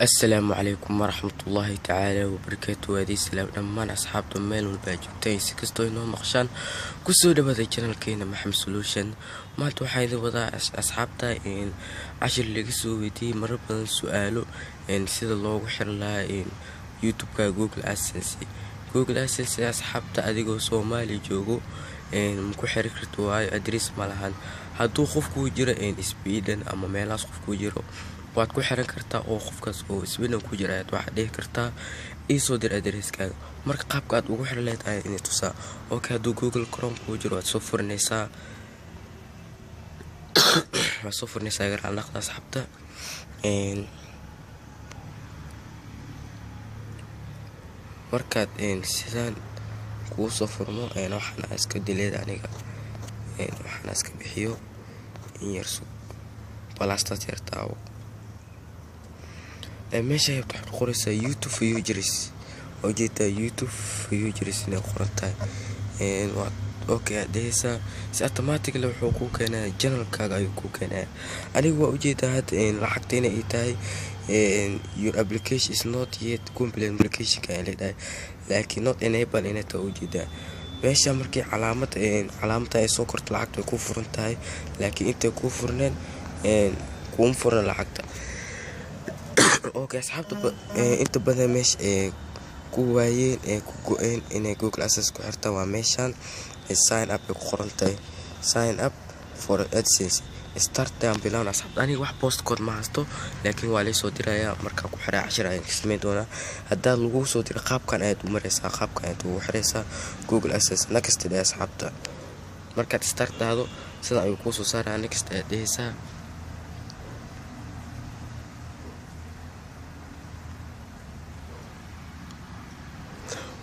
Assalaamu calaykum waraxmatullaahi tacaala wabarakaatu. Waadii salaam dhammaan asxaabta meel walba aad joogtaan, si kastoo inoo maqshaan. Kusoo dhawaaday channelkeena Maxamed Solution. Maanta waxaa idin wadaa, asxaabta, cashir laga soo weydiiyey marar badan su-aalo sida loogu xiri lahaa YouTube-ka Google AdSense. Google AdSense, asxaabta, adigoo Soomaaliya joogo maku xiri karto, waayo address ma lahan. Hadduu qofkuu jiro Sweden ama meelahaas qofkuu jiro, waad ku xiran kartaa, oo qofkaas oo Sweden ku jira ayaad waxaad dhihi kartaa iisoo dir addresskaaga. Marka qaabka aad ugu xiri lahayd ayaa inay tusaa. Okay, hadduu Google Chrome kuu jiro, waad soo furinaysaa, waad soo furinaysaa. Garaalnaqda, asxaabta. Markaad sidaan kuu soo furmo, waxaana iska dileed aniga, waxaana iska bixiyo in yar sug balastaas yartaawo. Meesha waxaad ku qoraysaa YouTube Futures. Waa ujeedaa YouTube Futures inay qoran tahay. Okay, aad dhehaysaa, si automatically wuxuu kuu keenaya channelkaaga ayuu kuu keenaya. Aniga waa ujeedaa hadda lacagta inay ii tahay "Your application is not yet complete". Applicationka ayaa leedahay, laakiin not enable inay tahay ujeedaa meesha. Markii calaamad calaamada ay soo korto, lacagta way kuu furan tahay, laakiin intay kuu furneen kuuma furan lacagta. Okay, asxaabta, inta badan meesha ee ku waayeen ee ku go-een inay Google AdSense ku xirtaan waa meeshan sign up ay ku qoran tahay, sign up for AdSense. Start aan bilaawna, asxaabta. Aniga wax postcode ma haysto, laakiin waa laysoo dirayaa. Markaa ku xiraa cashir ayaan ka sameyn doonaa. Haddaa lagu soo diro, qaabkan ayaad u maraysaa, qaabkan ayaad ugu xiraysaa Google AdSense. Next dheh, asxaabta. Markaad start dhahdo, sida ayuu kuu soo saaraya. Next ayaad dhehaysaa.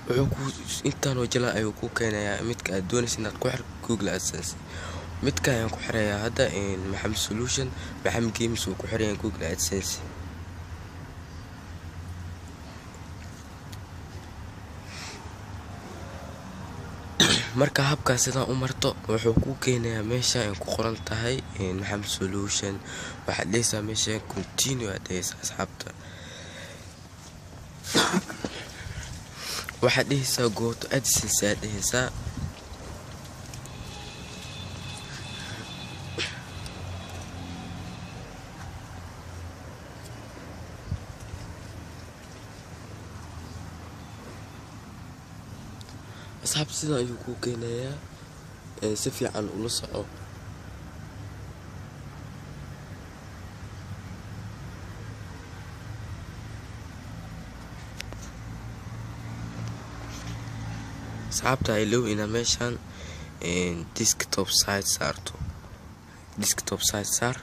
Wuxuu ku intaanoo jala ayuu ku keenayaa midka aad doonaysa inaad ku xirto Google AdSense. Midka ayaan ku xirayaa hadda, Maxamed Solution, Maxamed Games uu ku xirayaa Google AdSense. Marka habkaas sidaan u marto, wuxuu ku keenayaa meesha ay ku qoran tahay Maxamed Solution. Waxaad dhehaysaa meesha continue aad dhehaysaa, asxaabta. Waxaad dhehaysaa go to AdSense aad dhehaysaa. Asxaabta, sidan ayuu kuu keenayaa, si fiican ula soco. Asxaabta, ilow inaa meeshan desktop site saarto. Desktop site saar.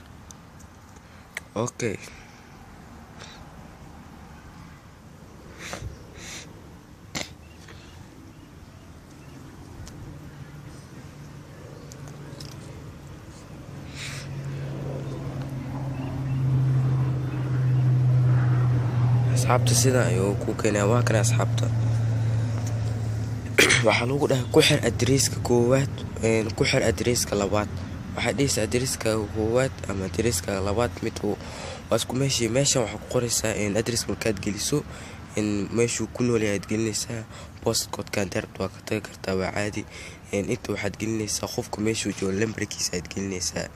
Okay, asxaabta, sidan ayuu ku keenaya. Waa kana, asxaabta. Waxaa lagu dhahay ku xir addresska koowaad, ku xir addresska labaad. Waxaad dhehaysaa addresska koowaad ama addresska labaad, mid waa isku meeshii. Meeshan waxaa ku qoraysaa address. Markaad geliso, meeshuu ku nool yahay aad gelinaysaa. Postcodekan direct waa ka tagi kartaa, waa caadi. Inta waxaad gelinaysaa qofka meeshuu joogo, lambarkiisa aad gelinaysaa.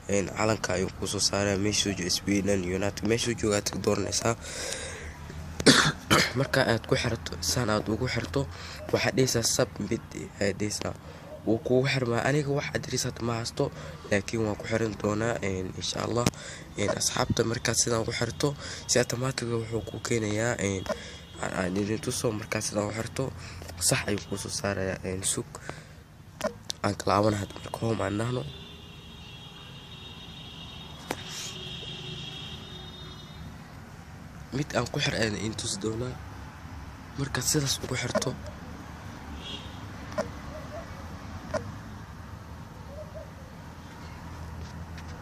Calanka ayuu kusoo saaraya meeshuu joogo, Sweden, United, meeshuu joogo aad ka dooranaysaa. Marka aad ku xirto, saan aad ugu xirto, waxaad dhehaysaa submit ayaad dhehaysaa. Wuu kugu xirmaa. Aniga wax address hadda ma haysto, laakiin waan ku xiran doonaa insha Allah. Asxaabta, markaad sidaan ugu xirto, si automatic wuxuu ku keenayaa aan idin tuso. Markaad sidaan ugu xirto, sax ayuu kuusoo saarayaa. Sug aan kalaabana hadda. Marka home aan nahno, mid aan ku xir ayaan idin tusi doonaa. Markaad sidaas ugu xirto,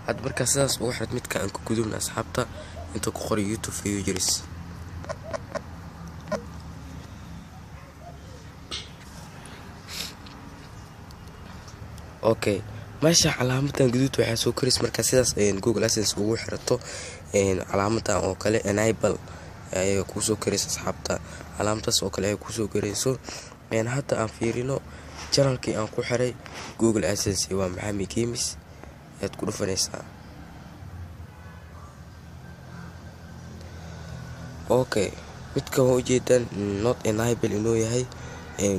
had markaa sidaas ugu xirto, midka aan ku gudubna, asxaabta. Inta ku qoray YouTube Futures. Okay, Meesha calaamadan guduud waxaa soo koraysa markaa sidaas Google AdSense ugu xirato. Calaamadan oo kale enable ayay kuusoo koraysa, asxaabta. Calaamadaas oo kale ayay kuusoo korayso. Hadda aan fiirino channelkii aan ku xiray Google AdSense. Waa Maxami Games ayaad ku dhufanaysaa. Okay, midka waa ujeedaan not enable inuu yahay.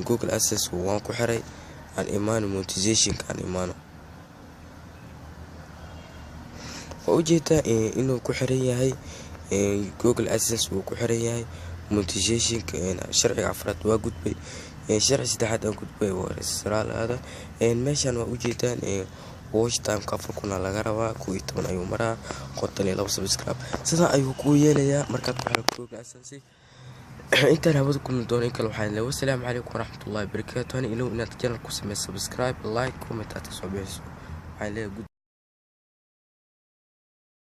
Google AdSense waan ku xiray. Aan imaano monetizationka, aan imaano. Waa ujeedaa inuu ku xiran yahay Google AdSense, wuu ku xiran yahay monetizationka. Sharciga afraad waa gudbay, sharci saddexaad aan gudbay waa. Meeshan waa ujeedaan watch timeka 4000 laga rabaa, 11 ayuu maraa, 52 subscribe. Sidaa ayuu kuu yeelayaa markaad ku xirato Google AdSense. Intaan hawada kulmi doono in kale, waxaan leeyahay wasalaamu calaykum waraxmatullahi wabarakaatu. Hana ilow inaad channel ku sameyso subscribe, like, comment aad kasoo bixiso. Waxaan leeyahay.